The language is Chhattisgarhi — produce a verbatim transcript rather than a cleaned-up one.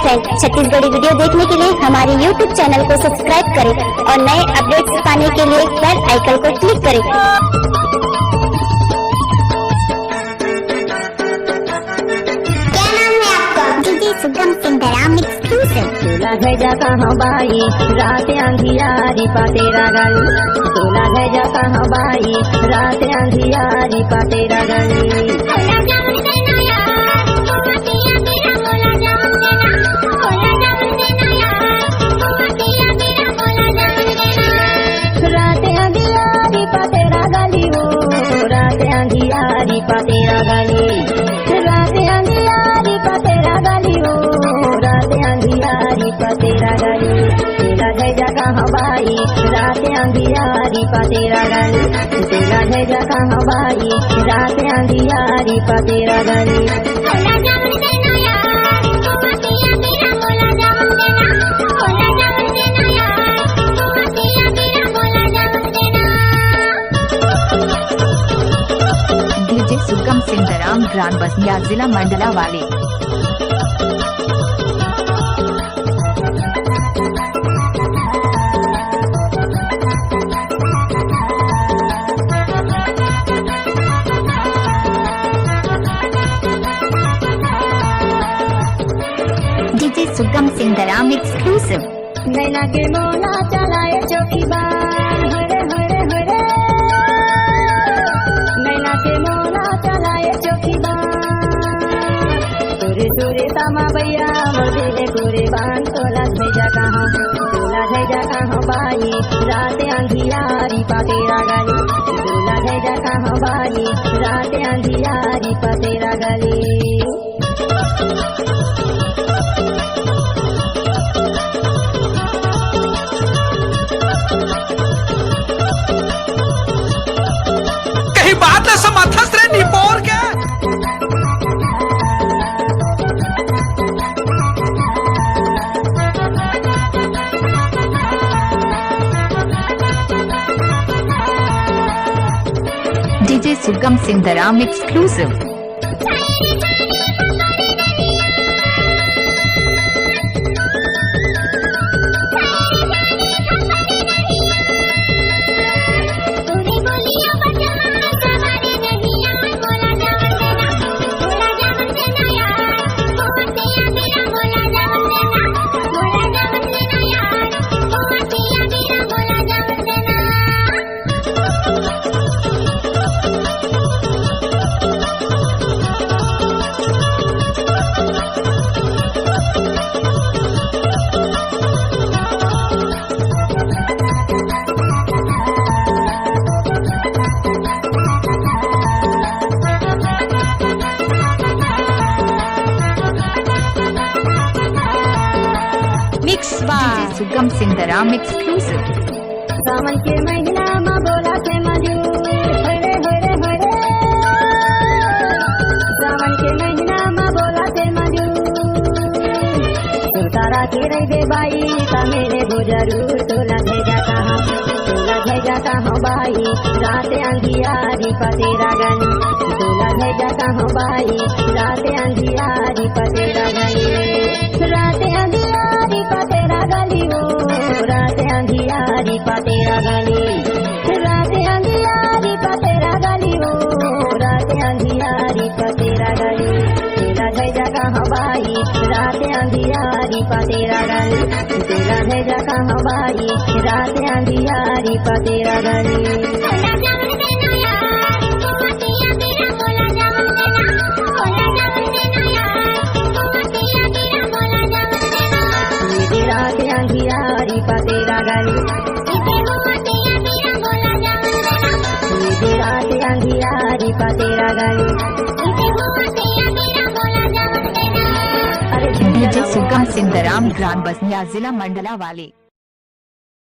फ्रेंड, छत्तीसगढ़ी वीडियो देखने के लिए हमारे YouTube चैनल को सब्सक्राइब करें और नए अपडेट्स पाने के लिए बेल आइकन को क्लिक करें। क्या नाम है आपका? डीजे सुगम सिंह धराम एक्सक्लूसिव। तोला भेजा कहाँ बाई, रात अंधियारी पाते रगल। तोला भेजा कहाँ बाई, रात अंधियारी पाते रगल। रात अंधियारी पाते रगली हो, रात अंधियारी पाते रगली। रात अंधियारी पाते रगली हो, रात अंधियारी पाते रगली। तोला भेजा कहाँ बाई, रात अंधियारी पाते रगली। तोला भेजा कहाँ बाई, रात अंधियारी पाते रगली। डीजे सुगम सिंह धराम ग्राम बसनिया जिला मंडला वाले। डीजे सुगम सिंह धराम एक्सक्लूसिव। नैना के मोला चलाए चोखी बार, हरे हरे हरे। नैना के मोला चलाए चोखी बार। तोरे तोरे तामा भैया मोर दिले कुर्बान। तोला भेजा कहाँ, तोला भेजा कहाँ बाई, रात अंधियारी पाते रगली। तोला भेजा कहाँ बाई, रात अंधियारी पाते रगली। कहीं बात ल समझथस रे निपोर के। डीजे सुगम सिंह धराम एक्सक्लूसिव। मिक्स बाय सुगम सिंह धराम एक्सक्लूसिव। सावन के महीना म बोला थे मजूर, हरे हरे हरे। सावन के महीना म बोला थे मजूर। सुरतारा के रहिबे बाई, त मेरे हो जरूर। तोला भेजा कहाँ, तोला भेजा कहाँ बाई, रात अंधियारी पते रगली। तोला भेजा कहाँ बाई, रात अंधियारी पते रगली। रात अंधियारी पते रगली हो, रात अंधियारी पते रगली। रात अंधियारी पते रगली हो, रात अंधियारी पते रगली। तोला भेजा कहाँ बाई, रात अंधियारी पते रगली। तोला भेजा कहाँ बाई, रात अंधियारी पते रगली। रात अंधियारी पते रगली। रात अंधियारी पते रगली। अरे डीजे सुगम सिंह धराम ग्राम बसनिया जिला मंडला वाले।